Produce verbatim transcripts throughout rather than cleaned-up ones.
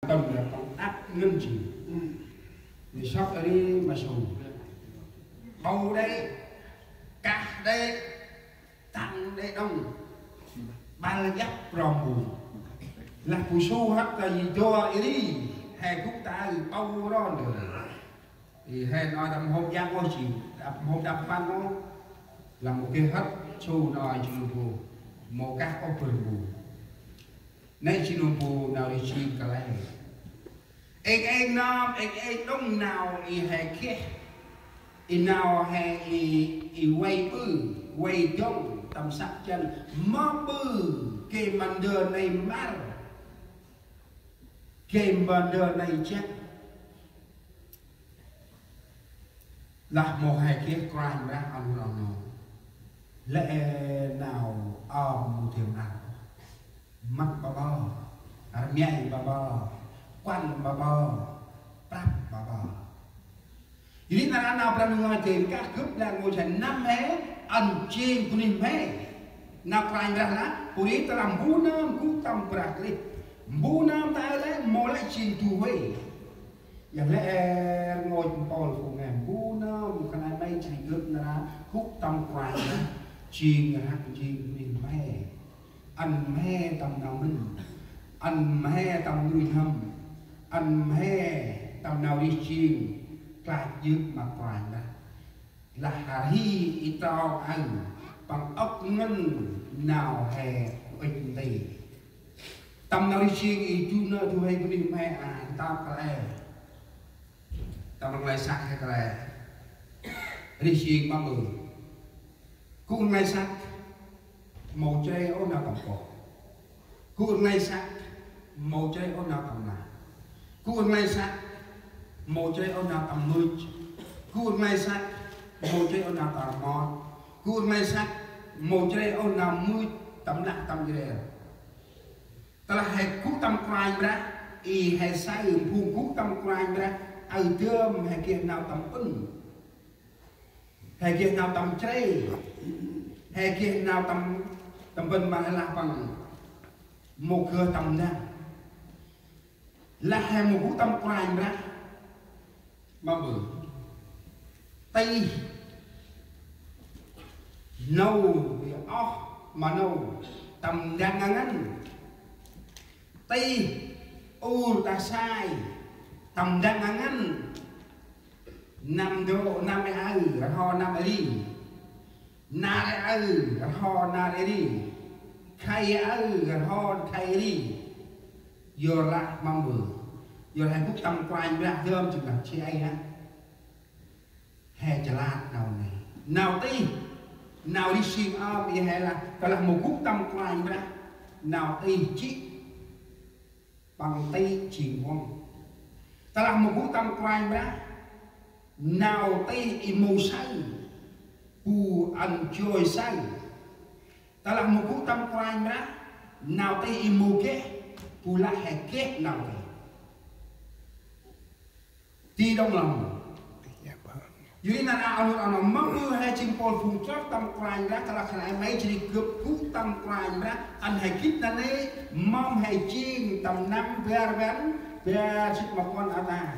Tâm lah păng đăp ngăn jêng. Nê sŏk ri ma sông. Bâu đê, kah đê, tăng đê đŏng. Băl jăp prong bu. Lah bu su hăp ta yi dua ri, he gŭ ta bâu ro ndơ. Ê, he nau tâm hôp yang ôh jêng, tâm hôp đăp păn ôh. Lah mâu geh hăt su nau jêng bu, mâu kah ôh bơh bu. Nê jêng bu nau ri jêng kăl e. Êng êng nơm, êng êng đŏng nau i he geh. I nau he i, i vay ƀư, vay dŏng, tâm săk jăn, ma ƀư, gay ma ndơ nây măr. Gay ma ndơ nây jăk. Lah mâu he geh Kôranh Brah ăn rŏng nô. Lĕ nau ơm mâu dơi măr. Măt ba bo, rmei ba bo, kuăn ba bo, prăp ba bo. Ri nar aơ nau Brah Ndu ngơi dơi kah gâp lah ngôi jêng năm he, ăn jêng bunuyh mhe. Nau Kôranh Brah lah, pô ri tơlah mbu nơm gŭ tâm Brah Krist. Mbu nơm ta lĕ, mâu lĕ jêng du huê. Yơn lĕ rngôch mpôl phung he mbu nơm khân ay may jêh ri gâp nar aơ gŭ tâm Kôranh Brah, jêng rhăk jêng bunuyh mhe. Ăn mhe tâm nau mĭn, ăn mhe tâm nuih n'hâm, ăn mhe tâm nau rêh jêng, klach yơk ma Kôranh Brah. Lah rhi i trong aơ, păng ŏk ngăn nau he ŭch nti. Tâm nau rêh jêng i du nơm du huê bunuyh mhe a, tâm kăl e. Tâm rnglay săk he kăl e. Rêh jêng ma ƀư. Gŭ rnglay săk, mâu chrê ôh nau tâm koh. Gŭ rnglay săk, mâu chrê ôh nau tâm lah. Gŭ rnglay săk, mâu chrê ôh nau tâm mưch. Gŭ rnglay săk, mâu chrê ôh nau tâm rmot. Gŭ rnglay săk, mâu chrê ôh nau mưch tâm lah tâm jrel. Tơlah he gŭ tâm Kôranh Brah, i he saơ phung gŭ tâm Kôranh Brah, aơ dơm he geh nau tâm ŭn. He geh nau tâm chrê. He geh nau tâm, tâm bân ma he lah păng mâu geh tâm ndăng. Lah he mâu gŭ tâm Kôranh Brah. Ma ƀư. Tih. Nô, oh, ma nô. Tâm ndăng ngăn. Tih. Ur ta sai. Tâm ndăng ngăn. Năm dô, năm e aơ, rho năm e ri. Nar e aơ, rho nar e ri. Khay e aơ, rho khay e ri. Yor lah ma ƀư. Yor he gŭ tâm Kôranh Brah dơm jêng lah chi ai ha. He chalăt nau nê. Nau tih. Nau rêh jêng ơm i he lah. Tơlah mâu gŭ tâm Kôranh Brah. Nau tih jêh. Păng tih jêng văng. Tơlah mâu gŭ tâm Kôranh Brah, nau tih i mâu saơ, bu ăn joi saơ. Tơlah mâu gŭ tâm Kôranh Brah, nau tih i mâu geh, bu lah he geh nau tih. Ti đŏng lăm. Yor ri nar aơ, aơ, aơ, mâm ƀư he jêng mpôl phung chroh tâm Kôranh Brah, tơlah khân ay may jêh ri gâp gŭ tâm Kôranh Brah, ăn he gĭt nanê̆, mâm he jêng tâm năm bar rbăn, bar jât ma puăn a ta.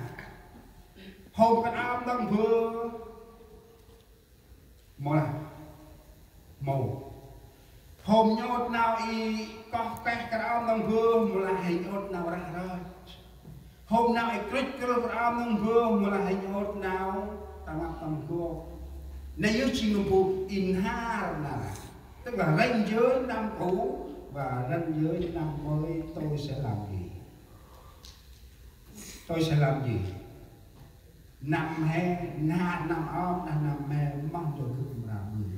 Hôm kơt ơm đŏng bơh. Mâu lah. Mâu. Hôm nhŭp nau i koh keh kơt ơm đŏng bơh, mâu lah he nhŭp nau rah rơch. Hôm nau i krŭch krŭl kơt ơm đŏng bơh, mâu lah he nhŭp nau tâm ăp tâm gok. Nê yơh jêng nơm bu i nhar nar. Tức là ranh giới năm cũ và ranh giới năm mới tôi sẽ làm gì? Tôi sẽ làm gì? Năm he, nhar năm ơm, đah năm he, mâm dô gâp mra ƀư.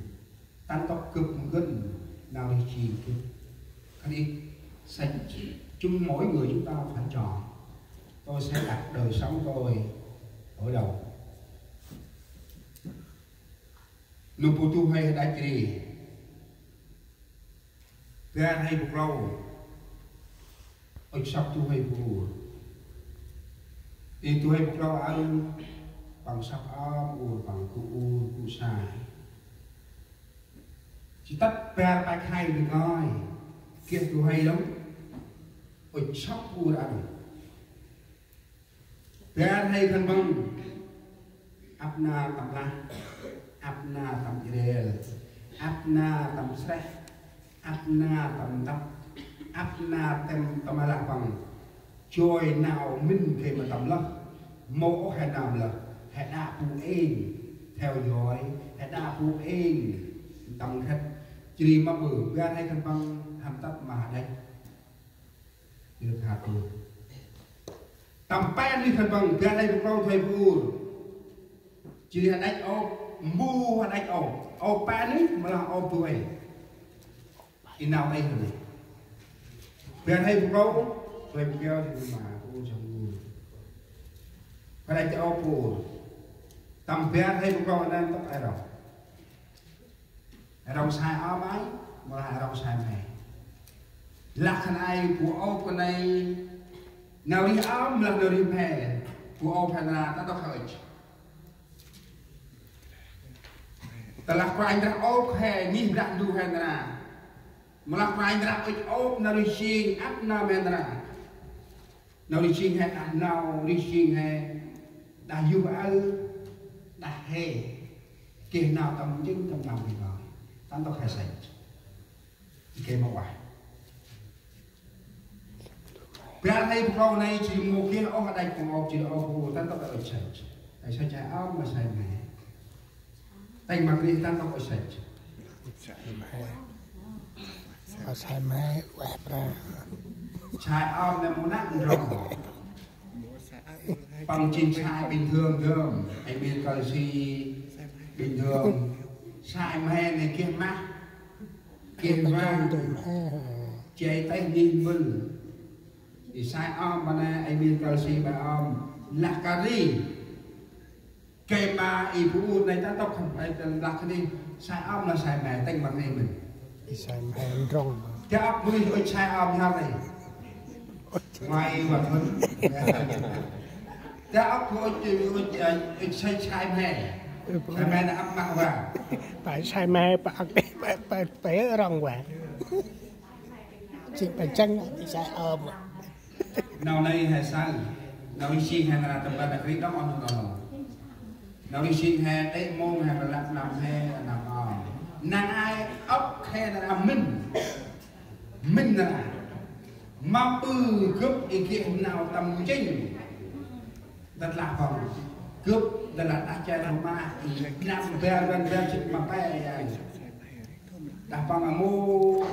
Tăng tŏk gâp mgân, nau rêh jêng gâp. Khân ay, sanh, chúng mỗi người chúng ta phải chọn. Tôi sẽ đặt đời sống tôi ở đâu? Nơm bu du huê đăch ri. Bar huê bu klâu. Ŭch sŏk du huê bu ur. I du huê bu klâu aơ, păng sŏk ơm ur, păng gŭ ur, gŭ sai. Jêh tât bar pe khay ngơi. Geh du huê lŏng. Ŭch sŏk ur aơ. Bar hê khân păng, ăp nar tâm lah, ăp nar tâm jrel, ăp nar tâm sreh, ăp nar tâm ntăp, ăp nar tâm, tâm lah păng. Joi nau mĭn gay ma tâm lơh, mâu ôh hê nau lơh, hê đă bu êng theo dõi, hê đă bu êng tâm khât. Jêh ri ma bơ, bar hê khân păng, hăn tât ma hđăch. Tâm pe nuyh khân păng, bar hê bu klâu thoi bu ur. Jêh ri hđăch ôp, mbu hđăch ôp. Ôp pe nuyh, mâu lah ôp du ê. I nau ê hơ nuyh. Bar hê bu klâu, thoi bu keo, thoi bu ma, bu jăng bu. Hđăch ôp bu ur. Tâm bar hê bu klâu, a nây ntŭk ê rŏng. Ê rŏng sai ơm ay, mâu lah ê rŏng sai mhe. Lah khân ay bu ôp kơt nây, nau rêh ơm, mâu lah nau rêh mhe. Bu ôp hê nar aơ, ta ntŭk hê ŭch. Tơlah Kôranh Brah ôp hê, ngih Brah Ndu hê nar aơ. Mâu lah Kôranh Brah ŭch ôp nau rêh jêng, ăp nau mhe nar aơ. Nau rêh jêng hê đah nau, rêh jêng hê đah yô̆ aơ, đah hê. Geh nau tâm jêng tâm nau rêh ngơi. Ta ntŭk hê săch. Geh mâu ueh. Bar hê bu klâu nây jêh ri mâu geh ôh hđăch păng ôp jêh ri ôp bu, ta ntŭk hê ŭch săch. Hê săch hê ơm, ma sai mhe. Tĭng ma Krist ta ntŭk ŭch săch. Ơ, sai mhe ueh pra. Sai ơm nê mâu năk ndrŏng. Păng jêng sai bình thường dơm. Ay mĭn kăl si bình thường. Sai mhe nê geh mah, geh vang, jay têh ngih mĭn. I sai ơm ma nê, ay mĭn kăl si ba ơm. Lah kơt ri. Gay ma i bu ur nây ta ntŭk khân păng, lah khân păng, sai ơm lah sai mhe, tĭng ma khân păng mĭn. I sai mhe ndrŏng. Dak âk bu ur ŭch sai ơm hê nây. Ngoai wa thŭn. Dak âk bu ur ŭch, ŭch, ŭch sai, sai mhe. Sai mhe nê ăp mah wa. Pă sai mhe, pă âk, pă, pă, pă rŏng wa. Jêng pă jêng, i sai ơm. Nau nây hê saơ. Nau rêh jêng hê nar aơ tâm ban dak ri đŏng ôh nô nô. Nau rêh jêng hê đê̆ mông hê ma lăp năm hê năm ơm. Năng ai âk hê nar aơ mĭn. Mĭn nar aơ. Ma ƀư gâp i geh nau tâm jêng. Ntât lah păng. Gâp ntât lah đah chay rma i năm bar wan bar jê̆t ma pe ya. Đah păng a mô,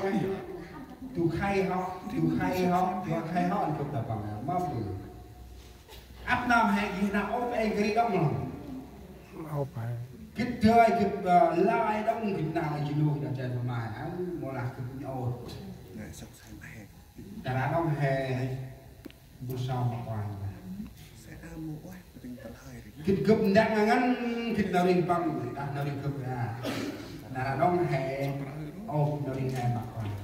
du khay hŏ, du khay hŏ, du khay hŏ, gâp đah păng a mâp lư. Ăp nơm he gĭt nau ôp êng kri đŏng lŏ. Ôp hê. Gĭt dơi, gĭt, ơ, lai đŏng, gĭt nau jê̆ nuyh đah chay rma, ăn, mâu lah gâp nhŏt. Đah ră đŏng he. Bu sŏng ma Kôranh Brah. Gĭt gâp ndăng ngăn, gĭt nau rêh păng, đah nau rêh gâp ra. Nar aơ đŏng he, ôp nau rêh he ma Kôranh.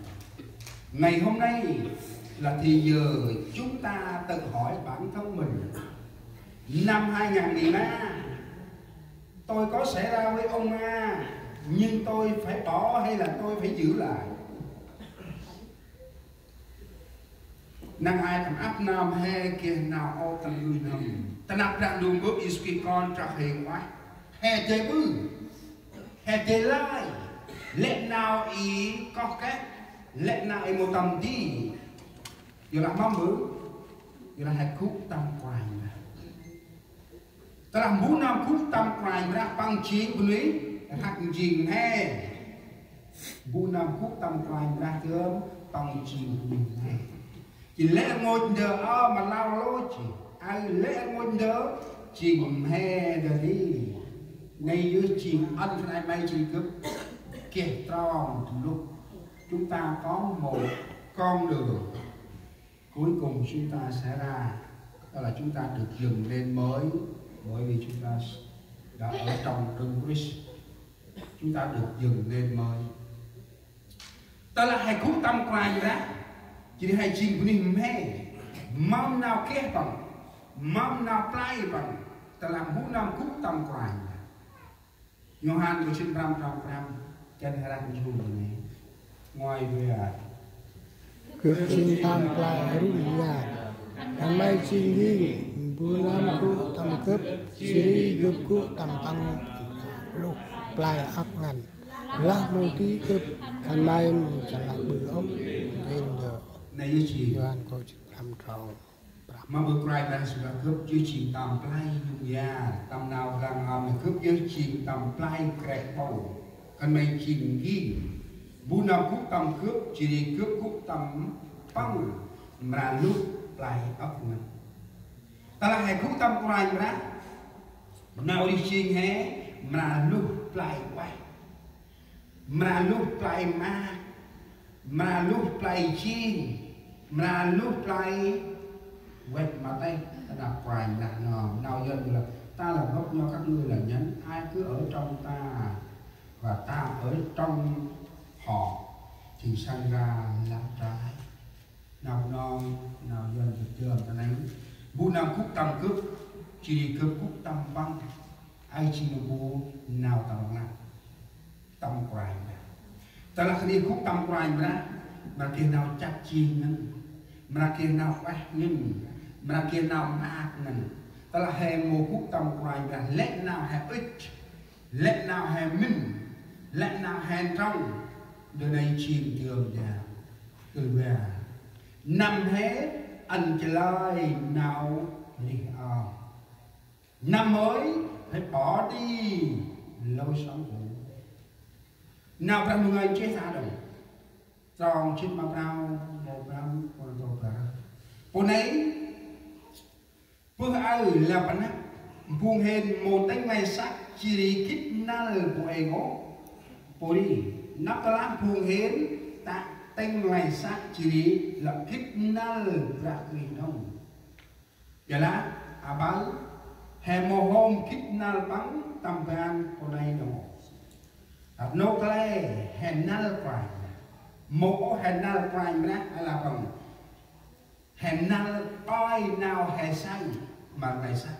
Ngày hôm nay là thì giờ chúng ta tự hỏi bản thân mình. Năm hai ngàn mười ba, tôi có xảy ra với ông A, nhưng tôi phải bỏ hay là tôi phải giữ lại? Năng ai tâm ăp nơm he geh nau ôp tâm nuih n'hâm. Ta năp Brah Ndu Mbơ̆ Yêsu Krist Kon trah he ueh. He dơi ƀư. He dơi lai. Lĕ nau i koh keh. Lĕ nau i mâu tâm di. Yorlah mâm ƀư. Yorlah he gŭ tâm Kôranh Brah. Tơlah mbu nơm gŭ tâm Kôranh Brah păng jêng bunuyh rhăk njêng mhe. Mbu nơm gŭ tâm Kôranh Brah dơm păng jêng bunuyh mhe. Jêh lĕ rngôch ndơ ơ ma nau lôch jêh. Aơ lĕ rngôch ndơ jêng mhe dadê. Nây yơh jêng ăn khân ay may jêng gâp geh trong du luk. Chúng ta có một con đường. Cuối cùng chúng ta sẽ ra, đó là chúng ta được dừng nên mới, bởi vì chúng ta đã ở trong Đấng Christ. Chúng ta được dừng nên mới. Tơlah he gŭ tâm Kôranh Brah, jêh ri he jêng bunuyh mhe, mâm nau geh păng, mâm nau play păng, tơlah mbu nơm gŭ tâm Kôranh Brah. Yôhan kô̆ jê̆t prăm trong prăm, jan he rah nchung nê. Ngoai vea. Gâp jêng tơm play rŭng răng. Khân may jêng jêng, Bu nơm gŭ tâm gâp, jêh ri gâp gŭ tâm păng, luh play âk ngăn. Lah mâu di gâp, khân may mâu srăng lah ƀư ôh, jêng dơ. Nây yơh jêng. Yôhan kô̆ jât prăm trong prăm. Ma ƀư Kôranh Brah Yêsu lah gâp yơh jêng tâm play yŭng ya, tâm nau rlăng ơm, gâp yơh jêng tâm play kreh ƀâu. Khân may jêng ngih. Bu nơm gŭ tâm gâp, jêh ri gâp gŭ tâm păng, mra luh play âk ngăn. Tơlah he gŭ tâm Kôranh Brah, nau rêh jêng he mra luh play ueh, mra luh play maak, mra luh play jêng, mra luh play vết máu têh. Tơlah Kôranh Brah nơm, nau Yuăn là ta là gốc nho, các ngươi là nhánh, ai cứ ở trong ta và ta ở trong họ thì sanh ra lá trái. Nau Bunong, nau Yuăn gâp dơm ta nây. Bu nơm gŭ tâm gâp, jêh ri gâp gŭ tâm păng. Aơ jêng bu nau tâm ngăn, tâm Kôranh Brah. Tơlah khân ay gŭ tâm Kôranh Brah, mra geh nau chăt jêng ngăn, mra geh nau ueh ngăn, mra geh nau maak ngăn. Tơlah he mâu gŭ tâm Kôranh Brah, lĕ nau he ŭch, lĕ nau he mĭn, lĕ nau he trong, dơ nây jêng dơm dam. Kơl va. Năm he ăn chalơi nau rêh ơm. Năm mới phải bỏ đi lối sống cũ. Nau Brah Ndu ngơi nchih ta đŏng. Trong jê̆t ma prao, mâu prăm, Kôrantô bar. Pô nây, pưh aơ lah pa năp, phung hên mâu tĭng nglay săk, jêh ri gĭt năl pô êng ôh. Pô ri, năp tơlah phung hên ta tĭng nglay săk, jêh ri lah gĭt năl Brah Krist đŏng. Yorlah aƀaơ he mâu hôm gĭt năl păng tâm ban pô nây đŏng ôh. Nôk kăl e he năl Kôranh Brah. Mâu ôh he năl Kôranh Brah, aơ lah păng he năl ƀoi nau he say ma nglay săk.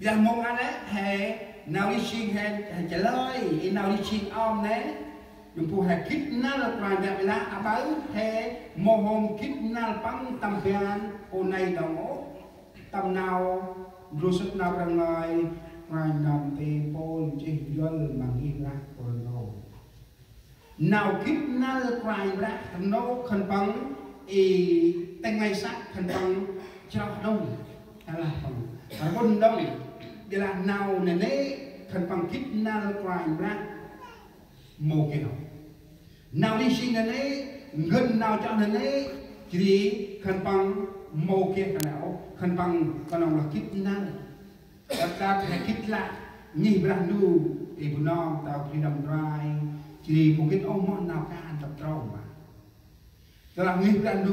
Ƀiălah mông a lĕ he nau rêh jêng he, he chalơi, i nau rêh jêng ơm nê. Yŭng pô he gĭt năl Kôranh Brah, ƀiălah aƀaơ he mâu hôm gĭt năl păng tâm ban pô nây đŏng ôh. Tâm nau ndrôl sŭt nau Brah ngơi, Kôranh nơm nti Pôl nchih njuăl ma ngih Brah Kôrantô. Nau gĭt năl Kôranh Brah, tâm nôk khân păng i tĭng nglay săk khân păng chroh đŏng, aơ lah păng rƀŭn đŏng. Ƀiălah nau nanê̆ khân păng gĭt năl Kôranh Brah mâu geh ôh. Nau rêh jêng nanê̆, ngăn nau chroh nanê̆, jêh ri khân păng mâu geh kơt nây ôh, khân păng knŏng lah gĭt năl. Ăt ta he gĭt lah ngih Brah Ndu, i Bunong ta bri năm rai, jêh ri mâu gĭt ôh moh nau kan tâm trôm ma. Tơlah ngih Brah Ndu